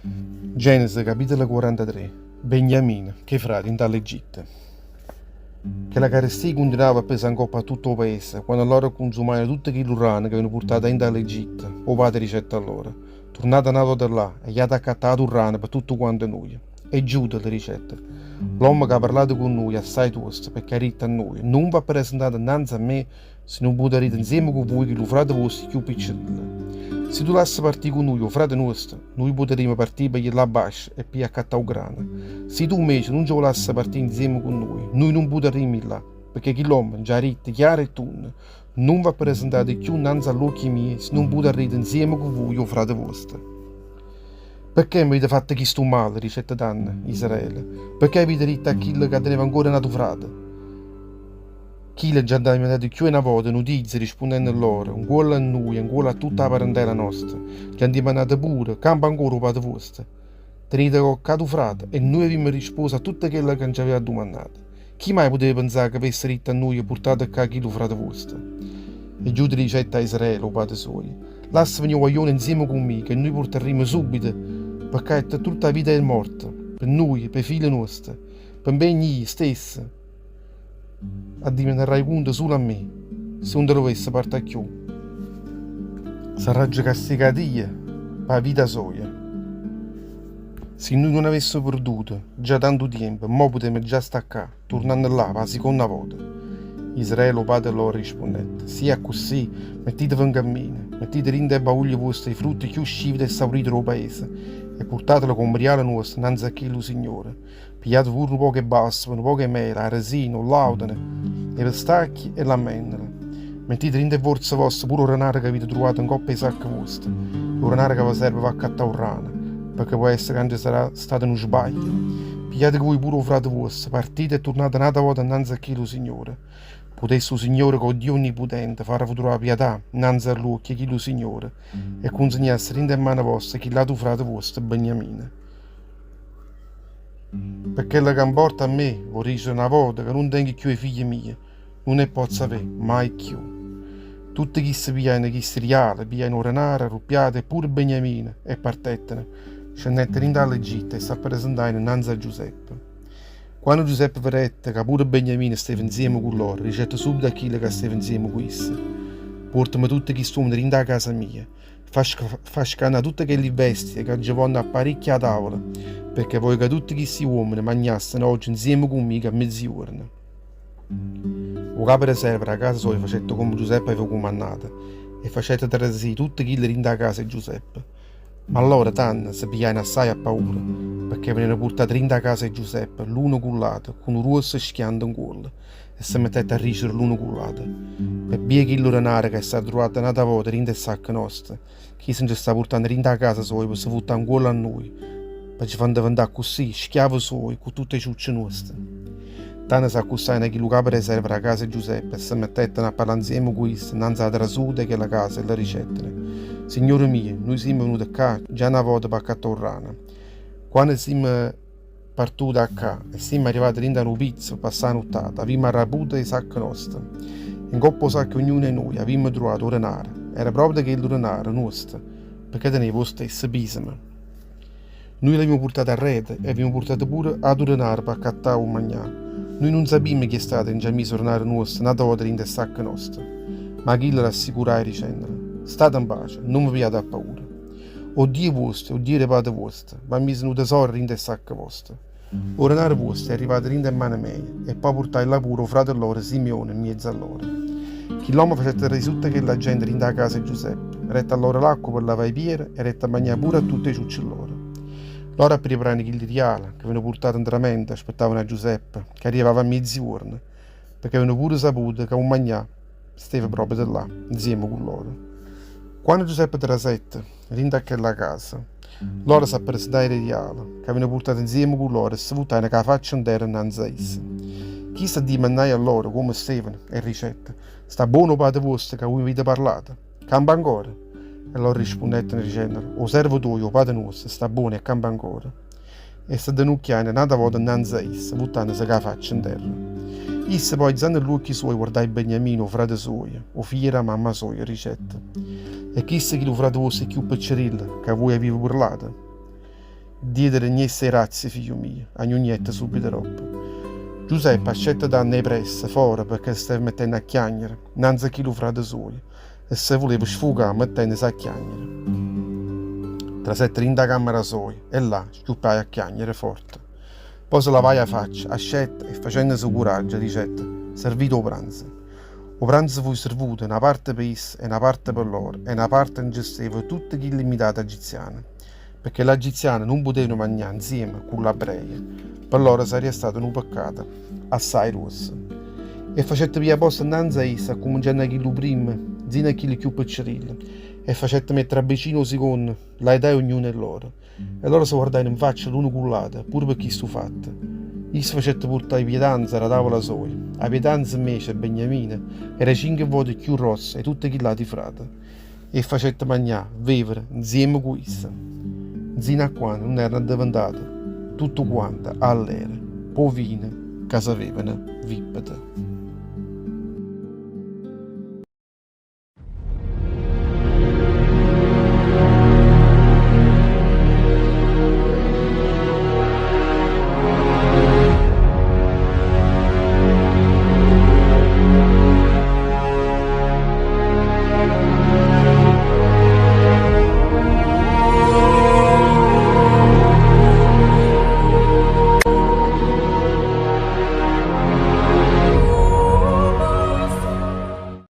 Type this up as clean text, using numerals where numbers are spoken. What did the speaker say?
Genesi capitolo 43 Beniamino, ch' 'e frate 'int'a ll'Egitto. Chella carestia cuntinuava a pesà 'ncopp' a tutto 'o paese, quanno lloro cunzumajeno tutto chillu rano ch'avevano purtato 'a 'int'a ll'Egitto, 'o pate dicette a lloro, Turnate n'ata vota llà e jate a accattà atu rano pe tutte quante nuje. E Giuda le dicette, L'ommo ch'ha parlato cu nuje è assaje tuosto, pecché ha ditto a nuje, Nun v'appresentate 'nnanze a me si nun putarrite 'nzieme cu vuje chillu frate vuosto cchiù piccerillo. Si tu lasse partì cu nuje 'o frate nuosto, nuje putarrimo partì pe' jì là abbascio e pe' jì accattà 'o grano. Si tu 'mmece nun ce 'o lasse partì 'nzieme cu nuje, nuje nun putarrimo jì là, pecché chill'ommo nce ha ditto chiaro e tunno, Nun v'appresentate cchiù 'nnanze a ll'uocchie mieje si nun putarrite 'nzieme cu vuje 'o frate vuosto. Pecché m'avite fatto chistu male? dicette tanno Israele. Pecché avite ditto a chillo ca teneva ancora n'atu frate? Chillo nce ha mandato cchiù 'e na vota nutizie rispunnenno lloro, 'Ncuollo a nuje e 'ncuollo a tutta 'a parentela nosta, nce ha dimannato pure, Campa ancora 'o pate vuosto? Tenite cocch'atu frate? E nuje avimmo risposo a tutto chello ca nce aveva addumannato. Chi maje puteva penzà ca avesse ditto a nuje, Purtate ccà chillu frate vuosto? E Giuda dicette a Israele, 'o pate suojo, Lassa venì 'o guaglione 'nzieme cu mmico e nuje purtarrimmo subito, pecché è tutta 'a vita e morte, pe nuje, p' 'e figlie nuoste, pe 'mpegno io stesso addimandarraje cunto sulo a me, si nun te dovesse partà cchiù. Sarraggio castigato io p' 'a vita soja. Si nuje nun avessemo perduto già tantu tiempo, mo putevemo già sta ccà, turnanno là p' 'a siconda vota. Israele 'o pate lloro rispunnette, Si è accussì, mettiteve 'ncammino, mettite dint' 'e bauglie vuoste 'e frutte cchiù scivete e sapurite d' 'o paese e purtatele comme rialo nuosto 'nnanze a chillu signore. Pigliate pure nu poco 'e balsamo, nu poco 'e mela, 'a resina, 'o laudano, 'e pistacchie e l'ammennole. Mettite dint' 'e vorze voste pure 'o renaro che avite truvato 'ncopp' 'e sacche voste, e 'o renaro ca ve serve p'accattà 'o rano, pecché po' essere ca nce sarà stato nu sbaglio. Pigliate cu vuje pure 'o frate vuosto, partite e turnate n'ata vota 'nnanze a chillu signore. Putesse 'o Signore ca 'o Dio onniputente farve truvà pietà 'nnanze a ll'uocchie 'e chillu signore e cunzignasse dint' 'e mmane voste chill'atu frate vuosto Beniamino. Pe chello ca 'mporta a me, vò dicere na vota ca nun tengo cchiù 'e figlie mie, nun 'e pozzo avè maje cchiù. Tutte chiste pigliajeno chisti riale, pigliajeno 'o denaro arruppiato e pure Beniamino e partetteno, scennetteno dint' 'a ll'Egitto e s'appresentajeno 'nnanze a Giuseppe. Quanno Giuseppe vedette ca pure Beniamino steva 'nzieme cu lloro, dicette subito a chille ca steva 'nzieme cu isso, Puortame tutte chist'uommene dint' 'a casa mia, Fa scannà tutte chelli bestie ca nce vonno apparicchià 'a tavola, pecché voglio ca tutte chisti uommene magnasseno ogge 'nzieme cu mmico a mezzijuorno. O capo d' 'e serve d' 'a casa soja facette comme Giuseppe aveva cumannato e facette trasì tutte chille dint' 'a casa 'e Giuseppe. Ma lloro tanno se pigliajeno assaje appaura, pecché veneno purtate dint' 'a casa 'e Giuseppe l'uno cu ll'ato cu nu gruosso schianto 'ncuollo. E se mettette a dicere l'uno cu ll'ato, Pe bbia 'e chillu denaro ca è stato truvato n'ata vota dint' 'e sacche noste, chisto nce sta purtanno dint' 'a casa soja pe se vuttà 'ncuollo a nuje, pe ce fa addeventà accussì schiave suoje cu tutt' 'e ciucce nuoste. Tanno s'accustajeno a chillu capo d' 'e serve d' 'a casa 'e Giuseppe e se mettetteno a parlà 'nzieme cu isso 'nnanze 'a trasuta 'e chella casa e le dicettero, Signore mio, nuje simmo venute ccà già na vota p'accattà 'o rano. Quanno simmo. Partute 'a ccà e simme arrivate dint' 'a nu pizzo pe passà 'a nuttata, avimmo araputo 'e sacche noste e 'ncopp' 'o sacco 'e ognuno 'e nuje avimmo truvato 'o denaro, era proprio chellu denaro nuosto pecché teneva 'o stesso pisemo. Nuje l'avimmo purtato arreto e avimmo purtato pure atu denaro p'accattà 'o magnà. Nuje nun sapimmo chi è stato e nce ha miso 'o denaro nuosto n'ata vota dint' 'e sacche noste. Ma chillo l'assicuraje dicennole, State 'npace, nun ve pigliate appaura. O Dio vuosto, 'o Dio d' 'e pate vuoste, v'ha miso nu tesoro dint' 'e sacche voste. O denaro vuosto è arrivato dint' 'e mmane meje, e po' purtaje là pure 'o frate lloro Simeone 'mmiez'a lloro. Chill'ommo facette trasì tutta chella gente dint' 'a casa 'e Giuseppe, dette a lloro l'acqua pe lavà 'e piere e dette a magnà pure a tutte 'e ciucce lloro. Loro appriparajeno chilli riale, che avevano purtato 'ntramente aspettavano a Giuseppe, che arrivava a miezijuorno, pecché avevano pure saputo ca 'o magnà steva proprio là, 'nzieme cu lloro. Quanno Giuseppe trasette dint' 'a chella casa, lloro s'appresentajeno 'e riale, ca avevano purtato 'nzieme cu lloro e se vuttajeno cu 'a faccia 'nterra 'nnanze a isso. Chisto addimannaje a lloro comme stevano e dicette, Sta buono 'o pate vuosto ca vuje m'avite parlato? Campa ancora? E lloro rispunnetteno dicennole, 'O servo tuojo, 'o pate nuosto, sta buono e campa ancora. E s'addenucchiajeno n'ata vota 'nnanze a isso, vuttannose cu 'a faccia 'nterra. Isso po' aizanno ll'uocchie suoje guardaje Beniamino, 'o frate suojo, 'o figlio d' 'a mamma soja, e dicette, È chisto chillu frate vuosto cchiù piccerillo, ca vuje avive parlato? Dio te regnesse 'e grazie, figlio mio, agnugnette subito doppo. Giuseppe ascette tanno 'e pressa fora pecché se steva mettenno a chiagnere 'nnanze a chillu frate suojo e se vuleva sfugà mettennose a chiagnere. Trasette dint' 'a cammera soja e là schiuppaje a chiagnere forte. Po' se lavaje 'a faccia, ascette e facennose curaggio dicette, Servite 'o pranzo. O pranzo fuje servuto, na parte pe isso e na parte pe lloro e na parte nce steva tutte chilli mmitate agiziane, pecché ll'agiziane nun putevano magnà nzieme cu ll'abreje, pe lloro sarria stato nu peccato assaje gruosso. E facette piglià posto nnanze a isso, accummincianno 'a chillu primmo nzino a chillo cchiù piccerillo, e facette mettere abbicino 'o siconno ll'aità 'e ognuno 'e lloro. E loro se guardajeno 'nfaccia l'uno cu ll'ato, pure pe chistu fatto. Isso facette purtà 'e pietanze d' 'a tavola soja. A pietanza, 'mmece, 'e Beniamino, era cinche vote cchiù grossa 'e tutte chill'ati frate. E 'e facette magnà, vevere, 'nzieme cu isso, 'nzino a quanno nun erano addeventate tuttuquante allere p' 'o vino ca s'avevano vippete.